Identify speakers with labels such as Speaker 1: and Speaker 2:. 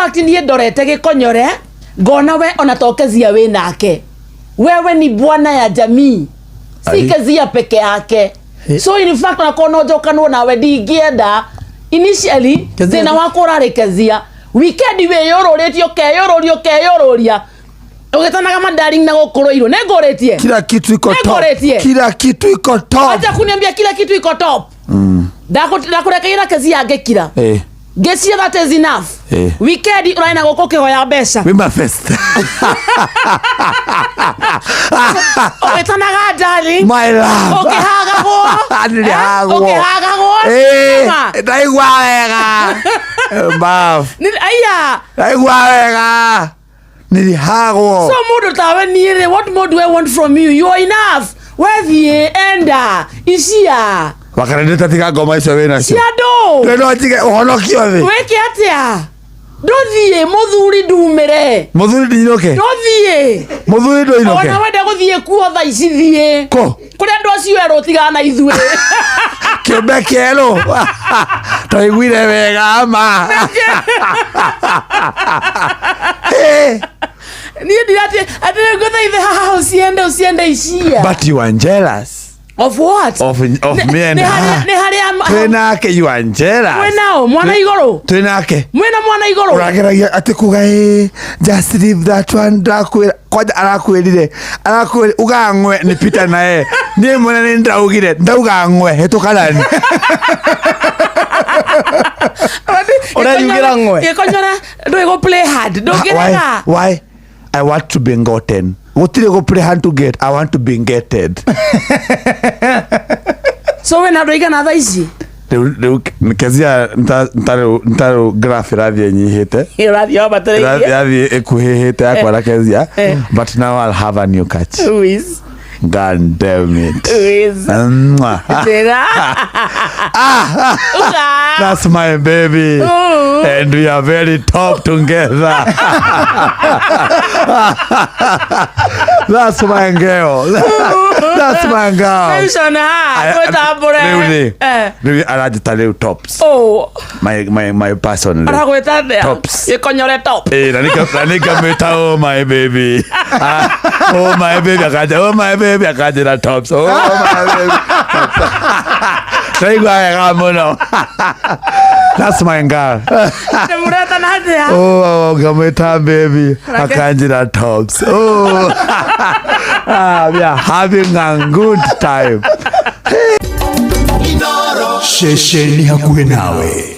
Speaker 1: Fact niĩ ndorete gĩkonyore ngona we ona to Kezia wĩ nake, wewe ni bwana ya jamii, si
Speaker 2: Ai.
Speaker 1: Kezia peke yake. So in fact onakorwo no njokanwo nawe ndingĩenda initially.
Speaker 2: Kezia
Speaker 1: thĩna wakwa ũrarĩ Kezia. Weekend wĩyũrũrĩtie, ũkeyũrũria, ũkeyũrũria ũgĩtanaga madarling na gũkũrũ irwo nĩ ngũrĩtie.
Speaker 2: Kila kitu iko top.
Speaker 1: Nĩngũrĩtie.
Speaker 2: Kila kitu iko top.
Speaker 1: Acha kuniambia kila kitu iko top. Ndakũrekeire Kezia ngĩkira. Ngĩciria that is enough. Weekend ũrarĩ na gũkũ ũkĩhoya mbeca.
Speaker 2: Wima fest.
Speaker 1: Ũgĩtanaga darling.
Speaker 2: My love.
Speaker 1: Ũkĩhagagwo.
Speaker 2: Nĩndĩhagwo.
Speaker 1: Ũkĩhagagwo. Ma.
Speaker 2: Ndaigua wega Mbaf.
Speaker 1: Aya.
Speaker 2: Ndaigua wega, nĩrĩhagwo.
Speaker 1: So mũndũ tawe niĩ rĩ, what more do I want from you? You are enough. Wethiĩ enda icia.
Speaker 2: Wakarendete tiga ngoma icio wĩ nacio.
Speaker 1: Cia andũ.
Speaker 2: Rĩu no njige ũhonokio thĩ.
Speaker 1: Wĩke atĩa? Ndũthiĩ mũthuri ndumĩre.
Speaker 2: Mũthuri ndinũke.
Speaker 1: Ndũthiĩ.
Speaker 2: Mũthuri ndũinũke.
Speaker 1: Ona wenda gũthiĩ kuo thaa ici thiĩ.
Speaker 2: Kũ?
Speaker 1: Kũrĩa andũ acio erũ tigana na ithuĩ.
Speaker 2: Kĩũmbe kĩerũ twaiguire wega ma. Eh,
Speaker 1: Niĩ ndirati atĩ ngũthaithe haha usiende, usiende icia.
Speaker 2: But you are jealous.
Speaker 1: Of what?
Speaker 2: Of me and
Speaker 1: Nĩ harĩa
Speaker 2: her.
Speaker 1: nĩ harĩa
Speaker 2: Twĩ nake, you are jealous.
Speaker 1: Mwĩ nao mwana igũrũ.
Speaker 2: Twĩ nake.
Speaker 1: Mwĩna mwana igũrũ.
Speaker 2: Ũrageragia atĩ kuga ĩ just leave that one. Ndakwĩra kwanja arakwĩrire arakwĩrire uga ng'we nĩ Peter naye niĩ mwene nĩ ndaugire ndauga ng'we hĩtũka nani.
Speaker 3: Ũreyugĩra ng'we.
Speaker 1: Gĩkonyora ndũĩ gũ play hard.
Speaker 2: Why?
Speaker 1: Ndũngĩrega.
Speaker 2: Why I want to be gotten. Gũtirĩ gũ play hard to get. I want to be getted.
Speaker 1: So wĩna andũ aigana thaa ici?
Speaker 2: Rĩu Kezia ntarĩ graph ĩrathiĩ ĩnyihĩte.
Speaker 1: Ũrathiĩ wambatĩrĩirie.
Speaker 2: Ĩrathiĩ ĩkuhĩhĩte yakwa na Kezia. But now I'll have a new catch.
Speaker 1: Who is?
Speaker 2: God damn it.
Speaker 1: Who is?
Speaker 2: Mwah.
Speaker 1: Njĩra. Uga.
Speaker 2: That's my baby.
Speaker 1: Ooh.
Speaker 2: And we are very top together. That's my girl. That's my girl.
Speaker 1: Tension ha. Twĩtambũre.
Speaker 2: Rĩu rĩ, rĩu aranjĩta rĩu tops.
Speaker 1: Oh.
Speaker 2: My person rĩu.
Speaker 1: Aragwĩta atĩa?
Speaker 2: Tops.
Speaker 1: Gĩkonyore top.
Speaker 2: Eh, na nĩngamwĩta oh my baby. Ah, oh my baby akanja, oh my baby akanjĩra tops. Oh my baby. Tops. Ndaigua wega mũno. That's my girl.
Speaker 1: Ndĩmũretana atĩa?
Speaker 2: Oh, ngamwĩta baby akanjĩra tops. Oh. Ah, we are having a good time.
Speaker 4: Ceceni hakuhĩ nawe.